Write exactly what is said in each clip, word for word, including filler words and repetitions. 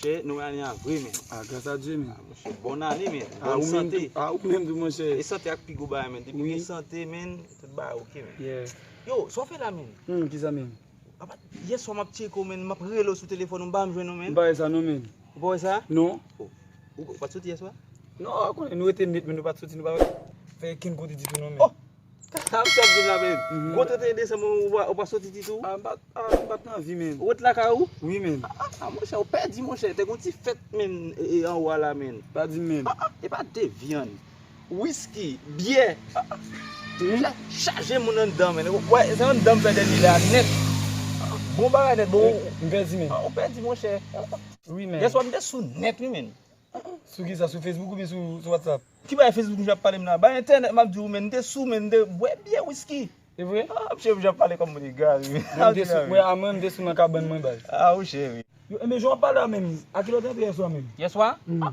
Monchè, nou ane a vre, men. Ah, grâce à Dieu, men. Ah, monchè, bòn ane, men. Ah, bòn sante. Ah, ou menm tou, monchè. E sante ak pi gwo bagay, men. Depi gen sante, men, tout bagay oke, men. Yeah. Yo, sa w fè la, men? Hmm, kisa, men? Apa, yèswa m ap tcheke w, men. M ap rele w sou telefòn, ou pa janm jwenn ou, men. M pa wè sa, non, men. Ou pa wè sa? Non. Oh. Ou, ou pa t soti yèswa? Non, ou konnen, nou rete nèt, men nou pa t soti, nou pa fè kenn kote ditou, non, men. Oh! Sa m ap di la, men. Gwo trannteyen desanm, ou pa, ou pa soti ditou? Ah, m pa, ah, m pa t nan vi, men. Ou ret lakay ou? Wi, men. Ah, ah, monchè, ou pèdi, monchè. Te gon ti fèt, men, e, e, anwo a la, men. Pa di m, men. Ah, ah, e pa de vyann. Wiski, byè. Ah, ah. Monchè, chaje moun anndan, men. Wè, se anndan m fè dènye la, nèt. Bon bagay nèt, bon. M pèdi, men. Ah, ou pèdi, monchè. Wi, men. Yèswa, m te sou nèt, wi, men. Sou kisa? Sou Facebook oubyen sou, sou WhatsApp? Ki bagay Facebook misye ap pale m la? Bagay entènèt m ap di w, men, m te sou, men, m te bwè byè, wiski. E vre? Ah, msye, jan pale kòm moun egare, wi. Mwen, m te sou, wè, a mwen, m te sou nan kabann mwen, baz. Ah, wi, cheri. Yo, enben, jan w ap pale a menm, a kilè w te antre yèswa menm? Yèswa? Mm.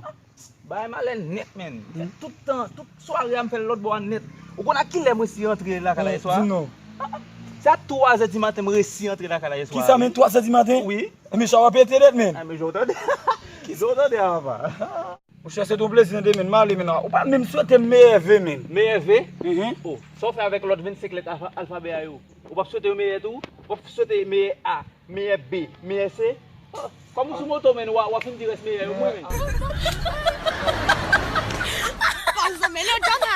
Bagay malè nèt, men. Tout tan, tout sware a m fè l lòt bò a nèt. Ou konn a kilè mwen si rantre lakay la yèswa? Di non. Se a twazè di maten m resi rantre lakay la yèswa. Kisa, men, twazè di maten? Wi. Enben, sa w ap pete nèt, men. Ah, men, jan w tande. Jan w tande a, papa. Monchè, se te yon plezi tande, men, m ale, men, ou pa menm swete m meyè ve, men. Meyè ve? Mhm. Oh, sa w fè avèk lòt vennsenk lèt alfa-, alfabè a yo? Ou p ap swete yo meyè tou? Ou p ap swete meyè A, meyè B, meyè C? Oh, kòm ou sou moto, men, w a, w a fin di rès meyè yo pou mwen, men.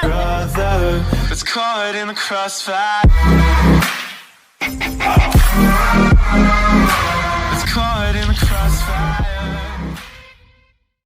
Brother, it's caught in the crossfire.